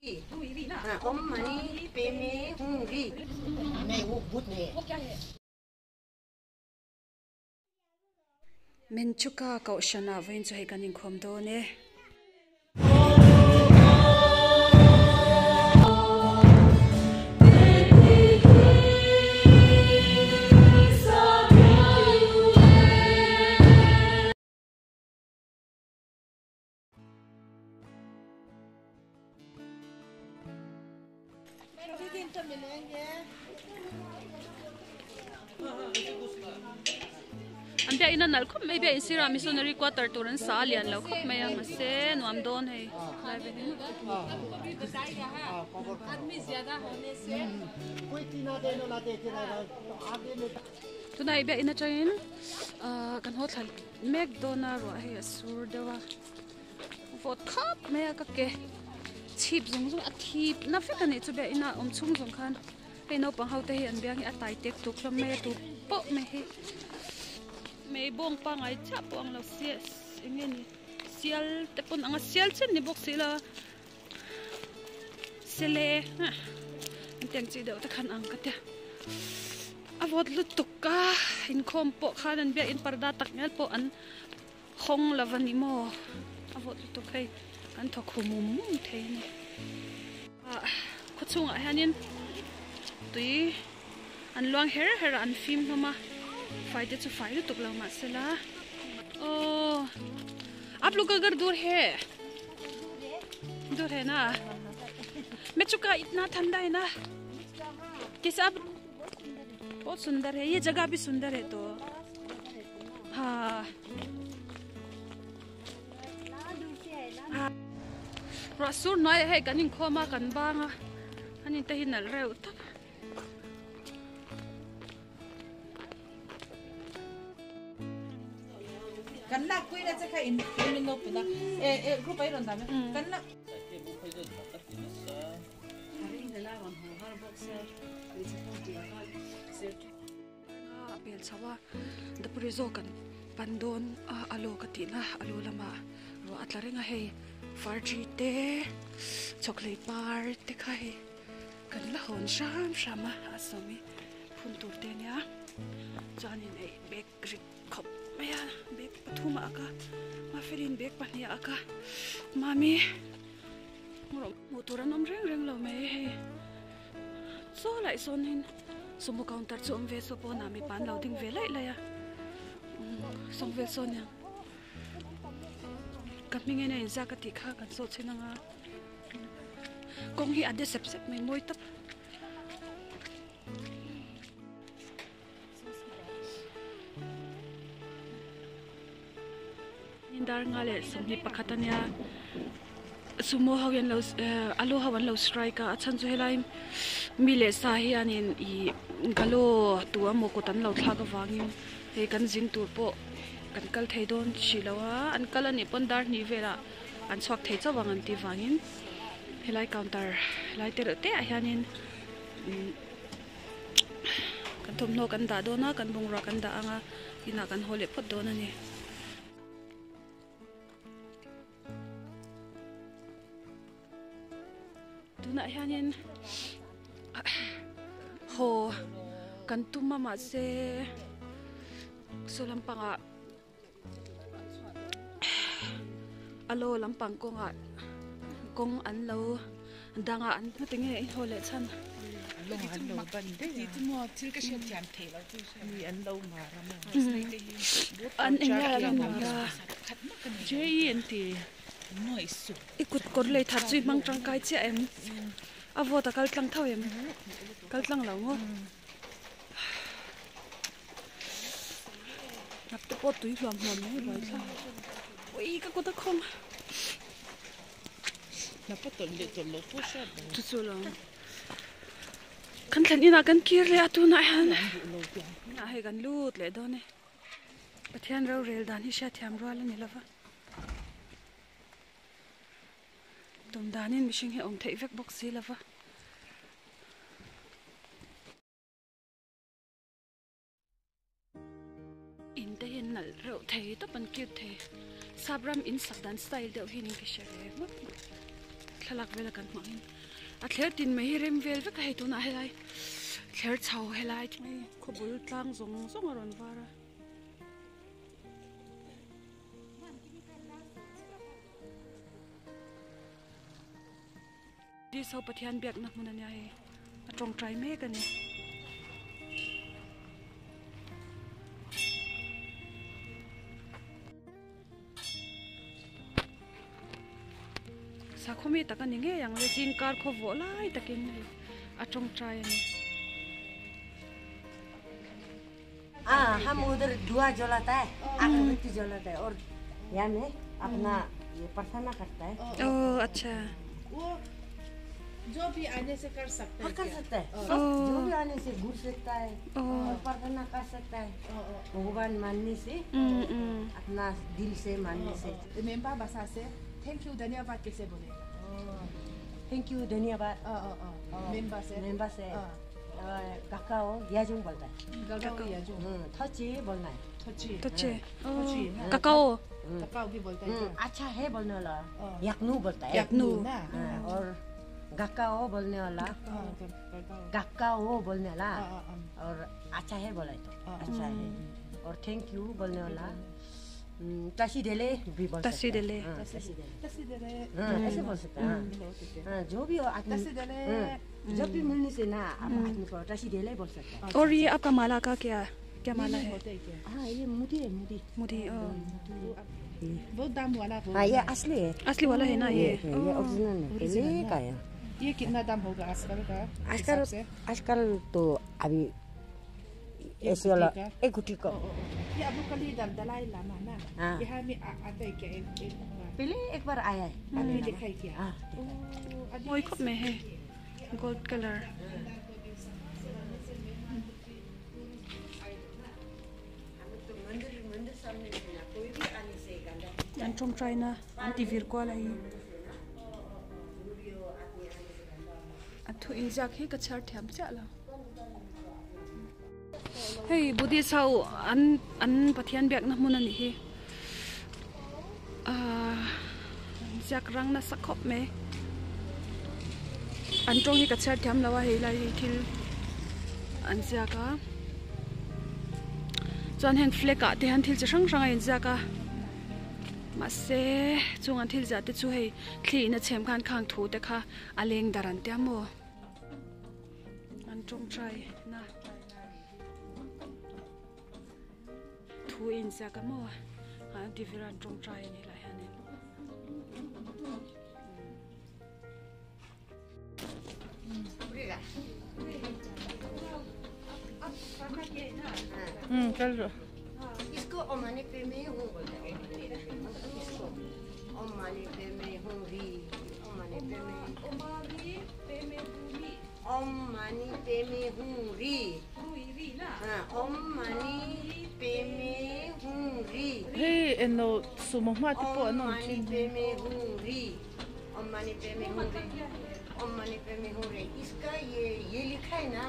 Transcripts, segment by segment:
Menchuka kohhranah vawiin chu hei kan inkhawm dawn e. An biakinn a nalh khawp mai biakinn sirah missionary quarter tur an sa a lian lo khawp mai a mahse nuam dawn hei lai vel hi. Tunah hei biakinn atangin ah kan haw thla mek dawn a ruah hei a sur deuh a. Vawt khawp mai a ka ke chhip zawng zawng a thip na vek a nih chu biakinn a awm chhung zawng khan hei naupang ho te hi an biang hi a tai tek tuk hlawm mai a tu pawh mai hi mei bawng pangai chiah pawh ang lo sia eng nge ni sial te pawn ang a sial chen ni bawk si la sele an tiang chi deuh te khan ang ka tia a vawt lutuk a inkhawm pawh khan an biakinn parda tak ngial pawh an. Hawng lo a ni maw? A vawt lutuk hei kan thawk hu mum mum thei a ni. Ah khaw chhungah hianin tui an luang her her a an fim hlawm a fai te chu fai lutuk lo mahsela aw aap log ka ghar dur he dur he na mechuka itna thanda hai na kaise aap bahut sundar hai ye jagah bhi sundar hai toh. Ruah sur hnuaiah hei kan inkhawm a kan bang a ani te hi nalh reuh tawp. Kan lak pui na che kha in min lo pun a e e group ai rawn dan kan lak. A pel chho a dapuri zawk an pan dawn a alo ka tih na alo lamah ruah a tla reng a hei farṭi te chhawkhlei par te kha hei kan la hawn hram hram a a sawmi phun tur te ania chuanin hei bag rit khawp mai a bag pathum a ak a mafelin bag pahnih a ak a mami hmuh tur an awm reng reng lo mai hei chaw laih sawn in sumo counter chu awm ve saw pawnah mipa an lo ding ve laih laih a sawng vel sawn nia ka hming in a inziak a tih kha kan zawh chhin anga kawng hi a de sep sep mai mawi tawp. Dar nga leh 21 a nia sumo ho hian lo eh alu ho an lo strike a a chhan chu helai mi leh sa hianin ih galo tu emaw kut an lo thlak avangin hei kan zin tur pawh kan kal thei dawn hrih lo a an kal anih pawn dar hnih velah an chhuak thei chauh ang an tih vangin helai counter helai te reuh te ah hianin umm. Kan thawmhnaw kan dah dawn a, kan bungrua kan dah ang a, inah kan haw leh phawt dawn a ni. Tunah hianin haw kan tum a mahse saw lampangah alo lampang kawngah kawng an lo dang a an tinge i haw leh chhan an eng lai an mar a i kut kawr lei that chu i hmang tangkai chiah em a vawt a kal tlang tho em kal tlang lo maw. Hnap te pawh tui hluam hluam mai ruai thla ui ka kut a khawng hnap a tawlh leh tawlh loh pawh hriat lo chu chu lo kan thlen inah kan kir leh a tunah hian inah hei kan lut leh dawn e Pathian rorel dan hi hriatthiam rual a ni lova tum danin mihring hi a awm theih vek bawk si lova. In te hi an nalh reuh thei tawp an cute thei sap ram in sak dan style deuh hi niin ka hre ve ngawt mai. thlalak vela kan hmuh angin a thler tin mai hi rem vel vek a hei tunah helai thler chho helai hei khawbul tlang zawng zawng a rawn var a. Ho Pathian biakna hmun a nia hei a tawngtai mek a ni. Sakhaw mi tak a ni ngei ang le zingkar khaw vawh lai takin hei a tawngtai a ni. हाँ हम उधर धुआं जलाता है अगरबत्ती जलाता है और यहाँ में अपना ये प्रार्थना करता है ओ अच्छा वो जो भी आने से कर सकते हाँ हैं कर क्या? सकता है सब जो भी आने से घुर सकता है और प्रार्थना कर सकता है भगवान मानने से अपना दिल से मानने से मेम्बा भाषा से thank you धन्यवाद कैसे बोले thank you धन्यवाद मेम्बा से मेम्बा से हाँ। काकाओ याजुंग बोलता है गगाओ याजू थची बोलना है थची तोचे थची काकाओ काकाओ भी बोलता है अच्छा है बोलने वाला यकनू बोलता है यकनू ना हाँ, और गक्काओ बोलने वाला हाँ, गगाओ गक्काओ बोलने वाला हाँ, हाँ, और अच्छा है बोला है तो अच्छा है और thank you बोलने वाला तशी देले भी बोल तशी सकता है। देले। हाँ, तशी देले तसी देले हाँ, ऐसे बोल सकता है हाँ। हाँ, जो भी हो आदमी तसी देले हाँ, जब भी मिलने से ना आप आदमी को तशी देले बोल सकता है और ये आपका माला का क्या क्या माला है बोलते हैं क्या हाँ ये मुदी है मुदी मुदी ओ बहुत दाम वाला वो हाँ ये असली है असली वाला है ना ये ये ओरिजिनल है पहले का है ये कितना दाम होगा आजकल का आजकल हिसाब से? आजकल तो अभी ऐसे वाला गुटी का? एक गुटी का ये अबू कल दलाई लामा ना हाँ। यहाँ में आता है क्या एक एक बार पहले एक बार आया है अभी देखा है क्या हाँ ओ, अभी moi khop me he gold color मंदिर मंदिर सामने कोई भी आने से गंदा an tong trai na an ti vir kwa lai a thu in jak hi ka char thiam cha la hei buddhist ho an an pathian biak na hmun ani hi a jak rang na sakhop me an tong hi ka char thiam lawa hei lai thil an ziak a chuan heng flag ah te hian thil chi hrang hrang a in ziak a mahse chung an thil ziah te chu hei thli in a chhem khan khang thu te kha a leng dar an tia maw an tawngtai na thu in ziak a maw an ti vir an tawngtai ani lai hianin. चल रहा इसको ओमाने पे में हूँ बोलता है इसको ओमाने पे में हूँ री ओमाने पे में ओम मानी पे में हूँ री हाँ ओम मानी पे में हूँ री हे एनो सुमो मा ते पो ओम नो मानी पे में हूँ री ओम मानी पे में हूँ री ओम मानी पे में हूँ री इसका ये लिखा है ना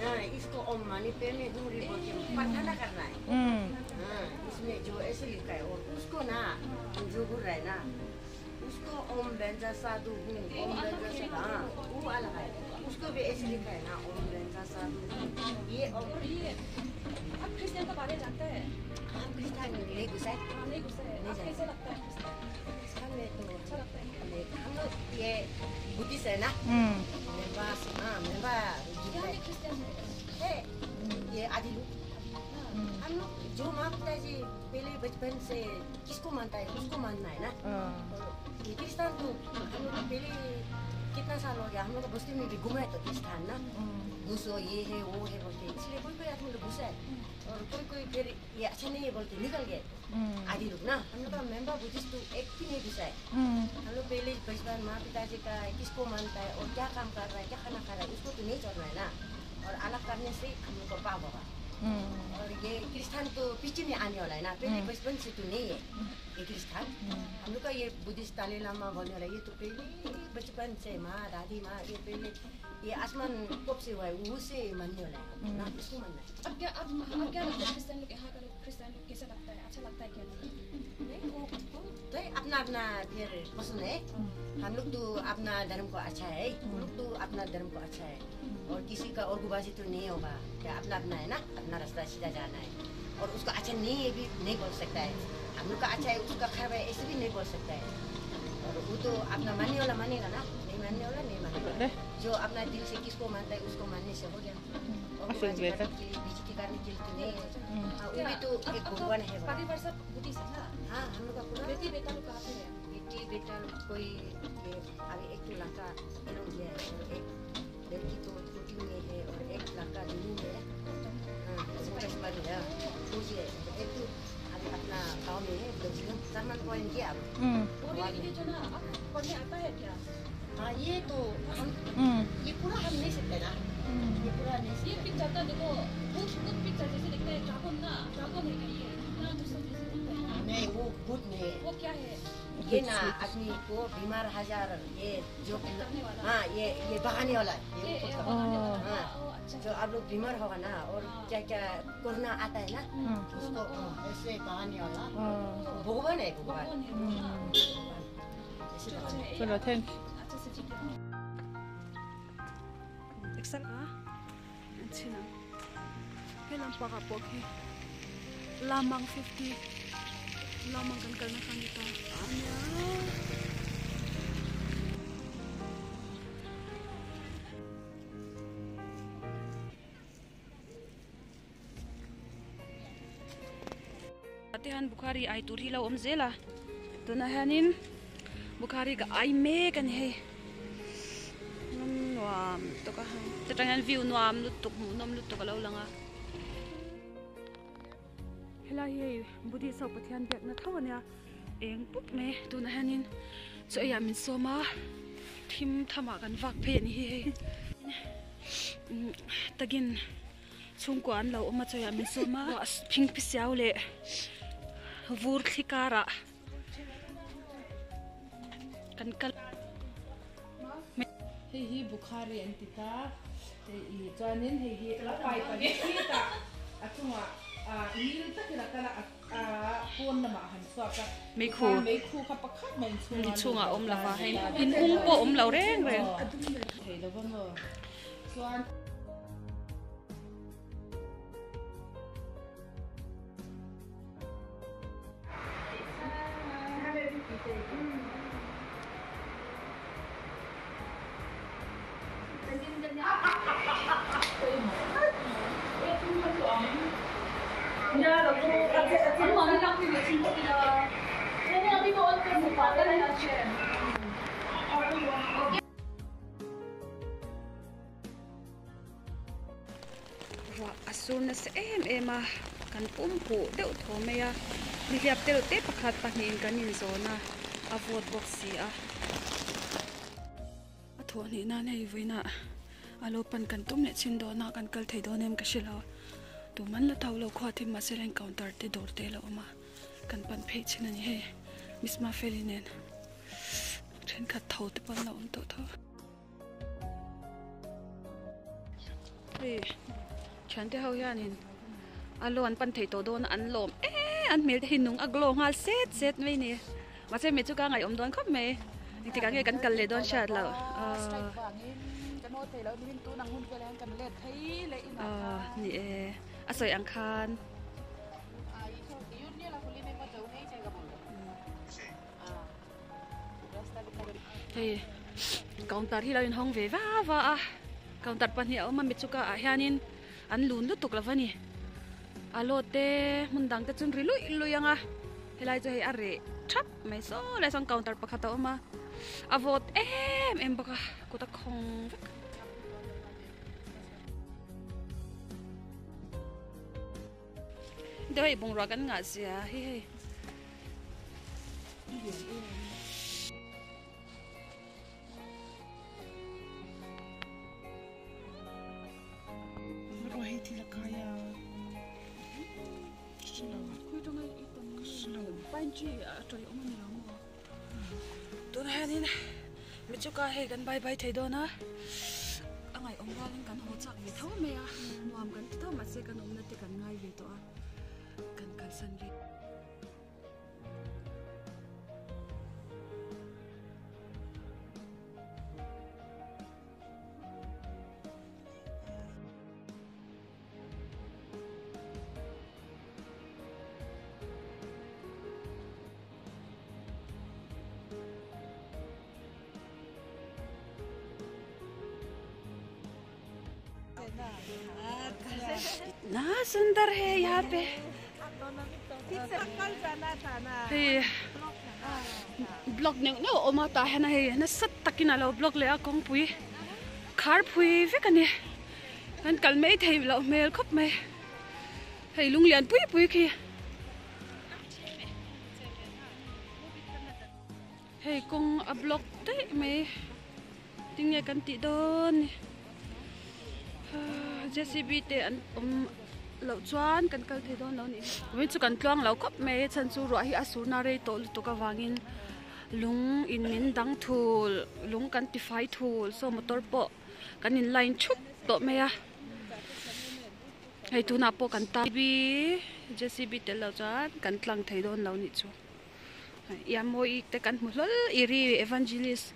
हाँ इसको ओम मानी पे में हूँ री बोल के प्रार्थना करना है हाँ इसमें जो ऐसे लिखा है और उसको ना जो बोल रहा है ना उसको ओम बेंजा साधु हूँ ओम बेंजा साधु हाँ वो अलग है उसको भी ऐसे लिखा है ना ओम बेंजा साधु हूँ ये ओम आप क्रिश्चियन का बारे जानते हैं हम क्रिश्चियन नहीं घुसा है नहीं गुस्सा है नहीं आप कैसे लगता है हमें तो अच्छा लगता है हम लोग ये बुद्धिस्ट है ना मेरा हाँ मेरा क्रिश्चियन है ये आदि लोग हम लोग जो माँ पिताजी पहले बचपन से किसको मानता है उसको मानना है ना ये क्रिश्चियन तो हम लोग पहले कितना साल हो गया हम लोग बस्ती में भी घुमा है तो क्रिश्चियन ना घुसो ये है वो है बोलते इसलिए कोई कोई आदमी लोग घुसा है और कोई कोई फिर ये अच्छा नहीं है बोलते निकल गए आदि लोग ना हम लोग का मेंबर बुद्धिस्ट तो एक भी नहीं घुसा है हम लोग पहले बचपन माँ पिताजी का किसको मानता है और क्या काम कर रहा है क्या खाना खा रहा है उसको तो नहीं छोड़ना है ना और अलग करने से हम लोग को पाप होगा और ये क्रिश्चियन तो पीछे में आने वाला है ना पहले बचपन से तो नहीं है ये क्रिश्चियन हम लोग का ये बुद्धिस्ट दलाई लामा बोलने वाला ये तो पहले बचपन से माँ दादी माँ ये पहले ये आसमान कब से हुआ है वो से मानने वाला है ना इसको मानना है। अब क्या अब क्या लगता है क्रिश्चियन लोग यहाँ का लोग क्रिश्चियन लोग कैसा लगता है अच्छा लगता है क्या नहीं वो तो अपना अपना फिर पसंद है। हम लोग तो अपना धर्म को अच्छा है, वो लोग तो अपना धर्म को अच्छा है, और किसी का और गुबाजी तो नहीं होगा। क्या अपना अपना है ना, अपना रास्ता सीधा जाना है, और उसका अच्छा नहीं है भी नहीं बोल सकता है, हम लोग का अच्छा है उसका खराब है ऐसे भी नहीं बोल सकता है। और वो तो अपना मानने वाला मानेगा ना, नहीं मानने वाला नहीं मानेगा। जो अपना दिल से किसको मानता है उसको मानने से हो गया। और बेइज्जती करने के लिए तो नहीं है। हाँ, वो भी तो एक भगवान है। परिवार सब बुद्धिस्ट है ना? हाँ, हम लोग का पूरा बेटी बेटा लोग कहाँ पे है? बेटी बेटा कोई अभी एक तो लड़का एलों गया है, और एक लड़की तो छोटी में है, और एक लड़का दिल्ली में है। हाँ, है, एक तो अभी अपना गाँव में है, सलमान पॉइंट किया अब। और ये जो ना आप पढ़ने आता है क्या? हाँ, ये तो हम ये पूरा हम नहीं सकते ना, ये पूरा नहीं ये पिक्चर का देखो, भूत भूत पिक्चर जैसे दिखता है, ड्रैगन ना, ड्रैगन है क्या ये? ना दूसरा जैसे दिखता है ना? नहीं, वो भूत नहीं है। वो क्या है? ये ना आदमी को बीमार हजार ये जो करने वाला। हाँ, ये बहाने वाला, ये हाँ, अच्छा। जो आप लोग बीमार होगा ना और क्या क्या कोरोना आता है ना, उसको ऐसे बहाने वाला भगवान है, भगवान। चलो thank you. China helam paka pokhi lamang 50 lamang kan kalna kangita anya atihan bukhari ai tur hi lo om zela tuna hanin bukhari ga ai me kan he nuam to ka hang tatangan view nuam lutuk mu nom lutuk lo langa hela hi budi so pathian bek na thawania eng pup me tuna hanin chu ya min soma thim thama kan vak phe ni hi tagin chungko an lo oma chu ya min soma phing phisiau le vur thlikara kan kal hei hi bukhari an tita hei chuanin hei hi pai pa ni ta achunga a nil takila kala a pon lama han suaka meikhu meikhu kha pakhat mai chunga chunga om lawa hei in ung po om lo reng reng thei lo bang chuan Asur na se em em a kan pum pu deuh tho mai a nihliap te te pakhat pahnih in kan in zawna a vawt bawk si a a thawh hnih nan hei vawiinah a lo pan kan tum leh chin dawn a kan kal thei dawn em ka hrelo tuman la tho lo khua thim mahse reng counter te dawr te lo awm a kan pan phei chin ani hei Miss Mafeli nen thenkhat tho te pawn lo awm tawh tho hei thiante ho hianin a lo an pan thei tawh dawn an lawm e an hmel te hi nung a glow nghal set set mai ni mahse mi chu ka ngaih awm dawn khawp mai engtikah nge kan kal leh dawn hriat lo ni e a sawi ang khan hei counter hi lo in hawng ve va va a counter pahnih a awm a mi chu ka ah hianin an lun lutuk lo ani a lo te hmun dang te chun ri lui lui anga helai chu hei a reh thap mai saw lai sawn counter pakhat a awm a a vawt em em bawk a kut a khawng vek. Deuh hei bungrua kan ngah zia hi hei. Tuna hianin michuka hei kan bye bye thei dawn a a ngaih awm rualin kan haw chak ve tho mai a nuam kan ti tho mahse kan awmna te kan ngai ve tawh a kan kalsan ve. इतना सुंदर है यहाँ पे hei block neuh neuh a awm a tah hian hei nasa takin alo block leh a kawngpui khar phui vek a ni kan kal mai thei loh hmel khawp mai hei lung lian pui pui khi hei kawng a block daih mai tinge kan tih dawn ni J_c_b te an awm loh chuan kan kal thei dawn lo a nih hi vawiin chu kan tluang lo khawp mai a chhan chu ruah hi a surna rei tawh lutuk avangin lung in min dang thul lung kan ti fai thul saw motor pawh kan in line thup tawh mai a hei tunah pawh kan tan J_c_b tel lo chuan kan tlang thei dawn lo a nih chu Iamawii te kan hmu hlawl iri evangelist.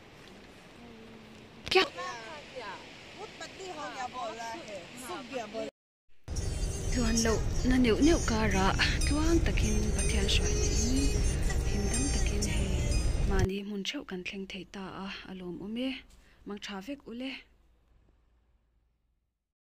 Tluan loh na neuh neuh karah tluang takin Pathian hruai leh in him dam takin hei mahni hmun theuh kan thleng thei ta a, a lawmawm e. Mang tha vek ule.